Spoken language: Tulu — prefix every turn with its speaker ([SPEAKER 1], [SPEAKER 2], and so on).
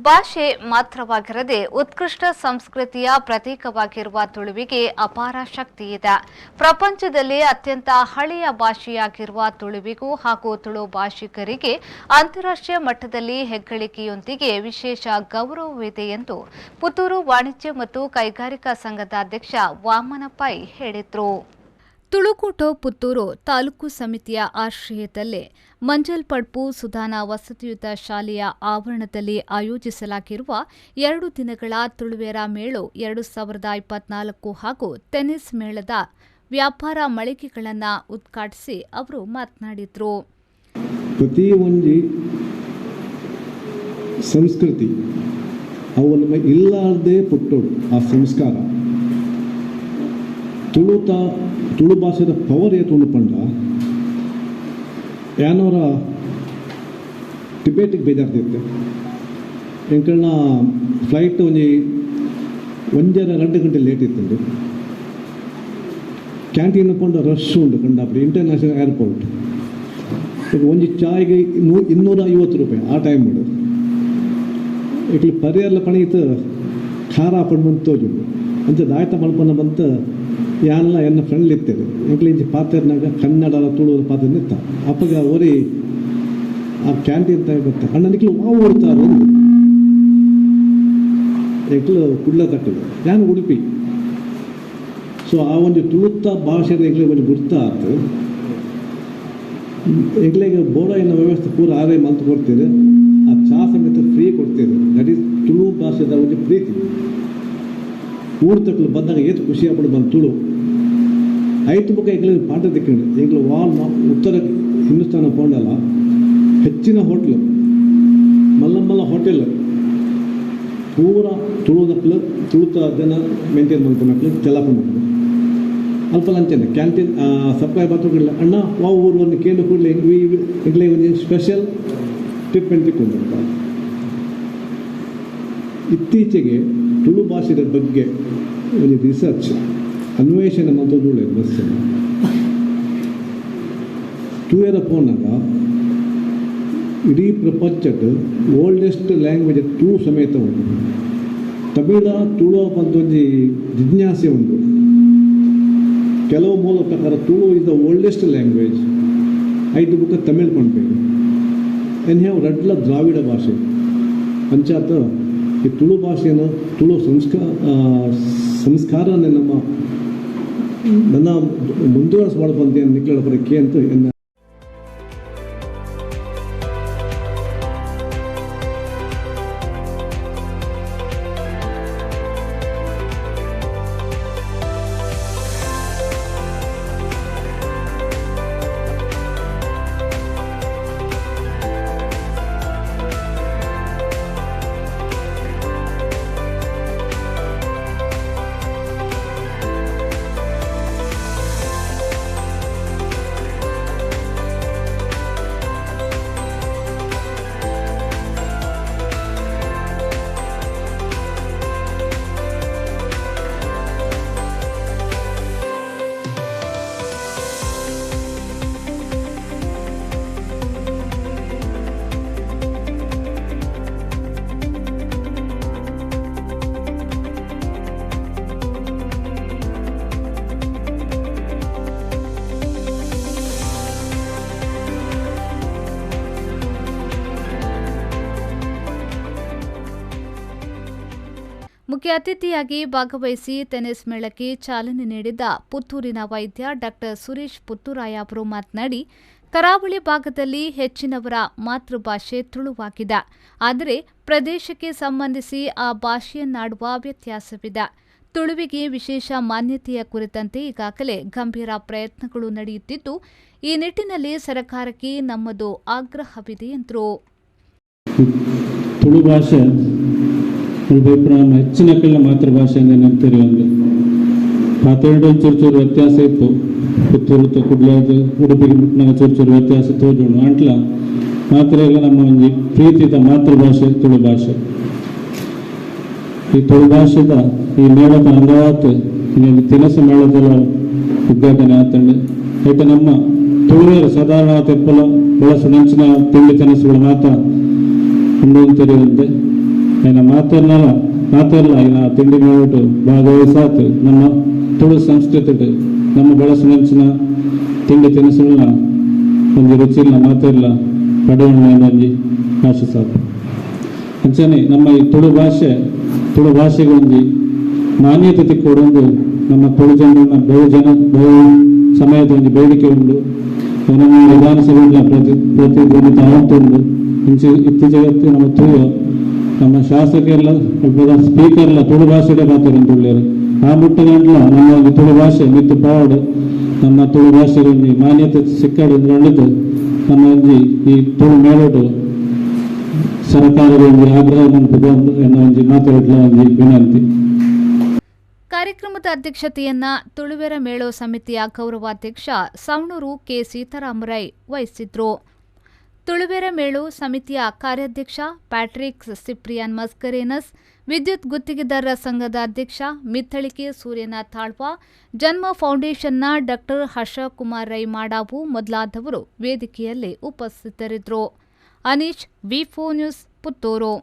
[SPEAKER 1] ಭಾಷೆ ಮಾತ್ರವಾಗಿರದೆ ಉತ್ಕೃಷ್ಟ ಸಂಸ್ಕೃತಿಯ ಪ್ರತೀಕವಾಗಿರುವ ತುಳುವಿಗೆ ಅಪಾರ ಶಕ್ತಿ ಇದೆ. ಪ್ರಪಂಚದಲ್ಲಿ ಅತ್ಯಂತ ಹಳೆಯ ಭಾಷೆಯಾಗಿರುವ ತುಳುವಿಗೂ ಹಾಗೂ ತುಳು ಭಾಷಿಕರಿಗೆ ಅಂತಾರಾಷ್ಟ್ರೀಯ ಮಟ್ಟದಲ್ಲಿ ಹೆಗ್ಗಳಿಕೆಯೊಂದಿಗೆ ವಿಶೇಷ ಗೌರವವಿದೆ ಎಂದು ಪುತ್ತೂರು ವಾಣಿಜ್ಯ ಮತ್ತು ಕೈಗಾರಿಕಾ ಸಂಘದ ಅಧ್ಯಕ್ಷ ವಾಮನ ಪೈ ಹೇಳಿದರು. ತುಳುಕೂಟ ಪುತ್ತೂರು ತಾಲೂಕು ಸಮಿತಿಯ ಆಶ್ರಯದಲ್ಲೇ ಮಂಜಲ್ಪಡ್ಪು ಸುಧಾನ ವಸತಿಯುತ ಶಾಲೆಯ ಆವರಣದಲ್ಲಿ ಆಯೋಜಿಸಲಾಗಿರುವ 2 ದಿನಗಳ ತುಳುವೆರ ಮೇಳು 2024 ಹಾಗೂ ಟೆನ್ನಿಸ್ ಮೇಳದ ವ್ಯಾಪಾರ ಮಳಿಗೆಗಳನ್ನು ಉದ್ಘಾಟಿಸಿ ಅವರು ಮಾತನಾಡಿದರು.
[SPEAKER 2] ಪ್ರತಿ ಒಂಜಿ ಸಂಸ್ಕೃತಿ ಅವು ನಮ್ಮ ಇಲ್ಲಾರ್ದೇ ಪುಟ್ಟೋಡು. ಆ ಸಂಸ್ಕಾರ ತುಳುತ ತುಳು ಭಾಷೆದ ಪವರ್ ಏತುಂಡು ಪಂಡ, ಯಾನೊರ ಟಿಬೇಟಿಗೆ ಬೇಜಾರ್ದಿತ್ತೆ. ಎಂಕಲ್ನ ಫ್ಲೈಟ್ ಒಂಜಿ 1.5-2 ಗಂಟೆ ಲೇಟ್ ಇತ್ತುಂಡು. ಕ್ಯಾಂಟೀನ್ ಪಂಡ ರಶ್ ಉಂಡು ಕಂಡಾಪುರಿ. International airport. ಈಗ ಒಂಜಿ ಚಾಯ್ಗೆ 250 ರೂಪಾಯಿ ಆ ಟೈಮ್. ಇಕ್ಲು ಪರಿಯರ್ಲ ಪಣೀತ್ ಖಾರ ಪಂಡ್ ತೋಜುಂಡು. ಅಂಚ ದಾಯ್ತ ಮಲ್ಪನ ಬಂತ ಯಾನ್ಲ ಎನ್ನ ಫ್ರೆಂಡ್ ಇತ್ತೇವೆ. ಎಂಕ್ಲು ಇಂಚಿ ಪಾತೆರ್ನಾಗ ಕನ್ನಡ, ತುಳು ಪಾತೆರ್ ನಿತ್ತ. ಅಪ್ಪಗ ಒರಿ ಆ ಕ್ಯಾಂಟೀನ್ ತಾಯಿ ಬತ್ತ, "ಅಣ್ಣ, ನಿಕ್ಲು ವಾ ಓಡ್ತಾರ?" ಒಂದು ಎಂಕ್ಲು ಕುಡ್ಲ ತಕ್ಕಲು, ಯಾನ್ ಉಡುಪಿ. ಸೊ ಆ ಒಂಜಿ ತುಳುತ್ತ ಭಾಷೆದ ಎಂಕ್ಲೆಗ್ ಒಂಜಿ ಗುರ್ತ ಆತು. ಎಂಕ್ಲೆಗ್ ಬೋಡಾಯಿನ ವ್ಯವಸ್ಥೆ ಪೂರ ಆರೇ ಮಲ್ತ್ ಕೊಡ್ತೀರಿ. ಆ ಚಾ ಸಮೇತ ಫ್ರೀ ಕೊಡ್ತೀರಿ. That is Tulu ಭಾಷೆದ ಒಂಜಿ ಪ್ರೀತಿ. ಊರು ತಕ್ಕಲು ಬಂದಾಗ ಏತ್ ಖುಷಿ ಆಪುಂಡು ಬಂದು ತುಳು ಐತು. ಬೊಕ ಎಂಕ್ಲೆಗ್ ಪಾಠ ತಿಕ್ಕಂಡು. ಎಂಕ್ಲು ವಾಲ್ ಉತ್ತರ ಹಿಂದೂಸ್ತಾನ ಪೋಂಡಲ ಹೆಚ್ಚಿನ ಹೋಟ್ಲು, ಮಲ್ಲ ಮಲ್ಲ ಹೋಟೆಲ್ ಪೂರ ತುಳುದಕ್ಲು, ತುಳುತ ಜನ ಮೇಂಟೈನ್ ಮಲ್ಪುನಕ್ಲು ಚಲಾಪುನಕ್ಲು. ಅಲ್ಪ ಅಂಚನೆ ಕ್ಯಾಂಟೀನ್ ಸಪ್ಲೈ ಬತ್ತ ಕೂಡಲೇ "ಅಣ್ಣ, ವಾ ಊರು?" ಒಂದು ಕೇಂದ್ರ ಕೂಡಲೇ ಎಂಕ್ಲೆಗ್ ಒಂಜಿ ಸ್ಪೆಷಲ್ ಟ್ರೀಟ್ಮೆಂಟ್ ತಿಕ್ಕೊಂಡು. ಇತ್ತೀಚೆಗೆ ತುಳು ಭಾಷೆದ ಬಗ್ಗೆ ಒಂದು ರಿಸರ್ಚ್, ಅನ್ವೇಷಣೆ ಮಲ್ತೊಂದು ಬಸ್ ತೂಯರ ಪೋನಾಗ ಇಡೀ ಪ್ರಪಂಚದ ಓಲ್ಡೆಸ್ಟ್ ಲ್ಯಾಂಗ್ವೇಜ್ ತುಳು ಸಮೇತ ಉಂಟು. ತಮಿಳ, ತುಳು ಒಂಜಿ ಜಿಜ್ಞಾಸೆ ಉಂಟು. ಕೆಲವು ಮೂಲ ಪ್ರಕಾರ Tulu is the oldest language. ಐದು ಬುಕ್ಕ ತಮಿಳ್ ಪನ್ಪೇರು. ಎನ್ಹ್ಯಾವ್ ರಡ್ಲ ದ್ರಾವಿಡ ಭಾಷೆ. ಅಂಚಾತ ಈ ತುಳು ಭಾಷೆಯನ್ನು, ತುಳು ಸಂಸ್ಕಾರನೇ ನಮ್ಮ ನನ್ನ ಮುಂದುವರಿಸ ಬಂತ ನಿಕ್ಲಡ ಪರಕ್ಕೆ ಅಂತ ಎನ್ನ
[SPEAKER 1] ಮುಖ್ಯ ಅತಿಥಿಯಾಗಿ ಭಾಗವಹಿಸಿ ಟೆನ್ನಿಸ್ ಮೇಳಕ್ಕೆ ಚಾಲನೆ ನೀಡಿದ ಪುತ್ತೂರಿನ ವೈದ್ಯ ಡಾಕ್ಟರ್ ಸುರೇಶ್ ಪುತ್ತೂರಾಯ ಅವರು ಮಾತನಾಡಿ, ಕರಾವಳಿ ಭಾಗದಲ್ಲಿ ಹೆಚ್ಚಿನವರ ಮಾತೃಭಾಷೆ ತುಳುವಾಗಿದೆ. ಆದರೆ ಪ್ರದೇಶಕ್ಕೆ ಸಂಬಂಧಿಸಿ ಆ ಭಾಷೆಯನ್ನಾಡುವ ವ್ಯತ್ಯಾಸವಿದೆ. ತುಳುವಿಗೆ ವಿಶೇಷ ಮಾನ್ಯತೆಯ ಕುರಿತಂತೆ ಈಗಾಗಲೇ ಗಂಭೀರ ಪ್ರಯತ್ನಗಳು ನಡೆಯುತ್ತಿದ್ದು, ಈ ನಿಟ್ಟಿನಲ್ಲಿ ಸರ್ಕಾರಕ್ಕೆ ನಮ್ಮದು ಆಗ್ರಹವಿದೆ ಎಂದರು.
[SPEAKER 3] ತುಳು ಭಾಷೆ ನಮ್ಮ ಹೆಚ್ಚಿನ ಕಲ್ಲ ಮಾತೃಭಾಷೆ ಅಂದರೆ ನಂತೀರಿ. ಒಂದು ಪಾತೆರಡು ಚೂರು ಚೂರು ವ್ಯತ್ಯಾಸ ಇತ್ತು. ಪುತ್ತೂರು, ಕುಡ್ಲದು, ಉಡುಪಿಗೆ ಮುಟ್ನಾಗ ಚೂರು ಚೂರು ವ್ಯತ್ಯಾಸ ತೋಜುಂಡು. ಅಂಟ್ಲ ಮಾತ್ರ ಎಲ್ಲ ನಮ್ಮ ಒಂಜಿ ಪ್ರೀತಿದ ಮಾತೃಭಾಷೆ ತುಳು ಭಾಷೆ. ಈ ತುಳು ಭಾಷೆದ ಈ ಮೇಳದ ಅಂಗವಾತ್ ಇನ್ನೊಂದು ತಿನಸು ಮೇಳದೆಲ್ಲ ಉದ್ಘಾಟನೆ ಆತಂಡು. ಐತ ನಮ್ಮ ತುಳುವೆರ್ ಸಾಧಾರಣ ತೆಪ್ಪಲ ಬಳಸುನಂಚಿನ ತಿಂಡಿ ತಿನಸುಗಳು ಮಾತ ಉಂಡು ತೆರೆಯುವಂತೆ. ಐನ ಮಾತೆರ್ನಲ ಮಾತೆರ್ಲ ಐನ ತಿಂಡಿ ಮೇಳೊಟು ಭಾಗವಹಿಸಾತ್ ನಮ್ಮ ತುಳು ಸಂಸ್ಕೃತಿಡ್ ನಮ್ಮ ಬಳಸುನಂಚಿನ ತಿಂಡಿ ತಿನಿಸುಲ್ನ ಒಂಜಿ ರುಚಿಲ್ನ ಮಾತೆರ್ಲ ಪಡೆಯೊಂಡ ಒಂಜಿ ಆಶಿಸಾಪ. ಅಂಚನೆ ನಮ್ಮ ಈ ತುಳು ಭಾಷೆ, ತುಳು ಭಾಷೆಗೆ ಒಂಜಿ ಮಾನ್ಯತೆ ತಿಕ್ಕೊಡೊಂದು ನಮ್ಮ ತುಳು ಜನರನ್ನ ಬಹು ಜನ ಬಹು ಸಮಯದ ಒಂಜಿ ಬೇಡಿಕೆ ಉಂಡು. ಅವು ನಮ್ಮ ವಿಧಾನಸಭೆಗಳ ಪ್ರತಿಧ್ವನಿತ ಆವೊಂದುಂಡು. ಇಂಚಿ ಇತ್ತೀಚೆಗೆ ನಮ್ಮ ತೂಯ ನಮ್ಮ ಶಾಸಕರೆಲ್ಲ ಅಲ್ಪದ ಸ್ಪೀಕರ್ಲ ತುಳು ಭಾಷೆಡೆ ಪಾತೆರೊಂದುಲ್ಲೆರ್. ಆ ಮುಟ್ಟಗಂಡ್ಲ ನಮ್ಮ ಒಂಜಿ ತುಳು ಭಾಷೆ ಮಿತ್ತ್ ಪಾವಡ್, ನಮ್ಮ ತುಳು ಭಾಷೆಗೆ ಒಂಜಿ ಮಾನ್ಯತೆ ಸಿಕ್ಕಡ್ ಪಂಡುದು ನಮ್ಮ ಒಂಜಿ ಈ ತುಳು ಮೇಳೊಡು ಸರ್ಕಾರದ ಒಂಜಿ ಆಗ್ರಹ ಮನ್ಪುಗ ಎನ್ನ ಒಂಜಿ ಮಾತೆರೆಡ್ಲ ಒಂಜಿ ವಿನಂತಿ.
[SPEAKER 1] ಕಾರ್ಯಕ್ರಮದ ಅಧ್ಯಕ್ಷತೆಯನ್ನ ತುಳುವೆರ ಮೇಳೋ ಸಮಿತಿಯ ಗೌರವಾಧ್ಯಕ್ಷ ಸವಣೂರು ಕೆ ಸೀತಾರಾಮರೈ ವಹಿಸಿದ್ರು. ತುಳುವೆರ ಮೇಳೋ ಸಮಿತಿಯ ಕಾರ್ಯಾಧ್ಯಕ್ಷ ಪ್ಯಾಟ್ರಿಕ್ ಸಿಪ್ರಿಯಾನ್ ಮಸ್ಕರೇನಸ್, ವಿದ್ಯುತ್ ಗುತ್ತಿಗೆದಾರರ ಸಂಘದ ಅಧ್ಯಕ್ಷ ಮಿತ್ತಳಿಕೆ ಸೂರ್ಯನಾಥ್ ಆಳ್ವ, ಜನ್ಮ ಫೌಂಡೇಶನ್ನ ಡಾಕ್ಟರ್ ಹರ್ಷ ಕುಮಾರ್ ರೈ ಮಾಡಾವು ಮೊದಲಾದವರು ವೇದಿಕೆಯಲ್ಲಿ ಉಪಸ್ಥಿತರಿದ್ದರು. Anish, V news, Puttur.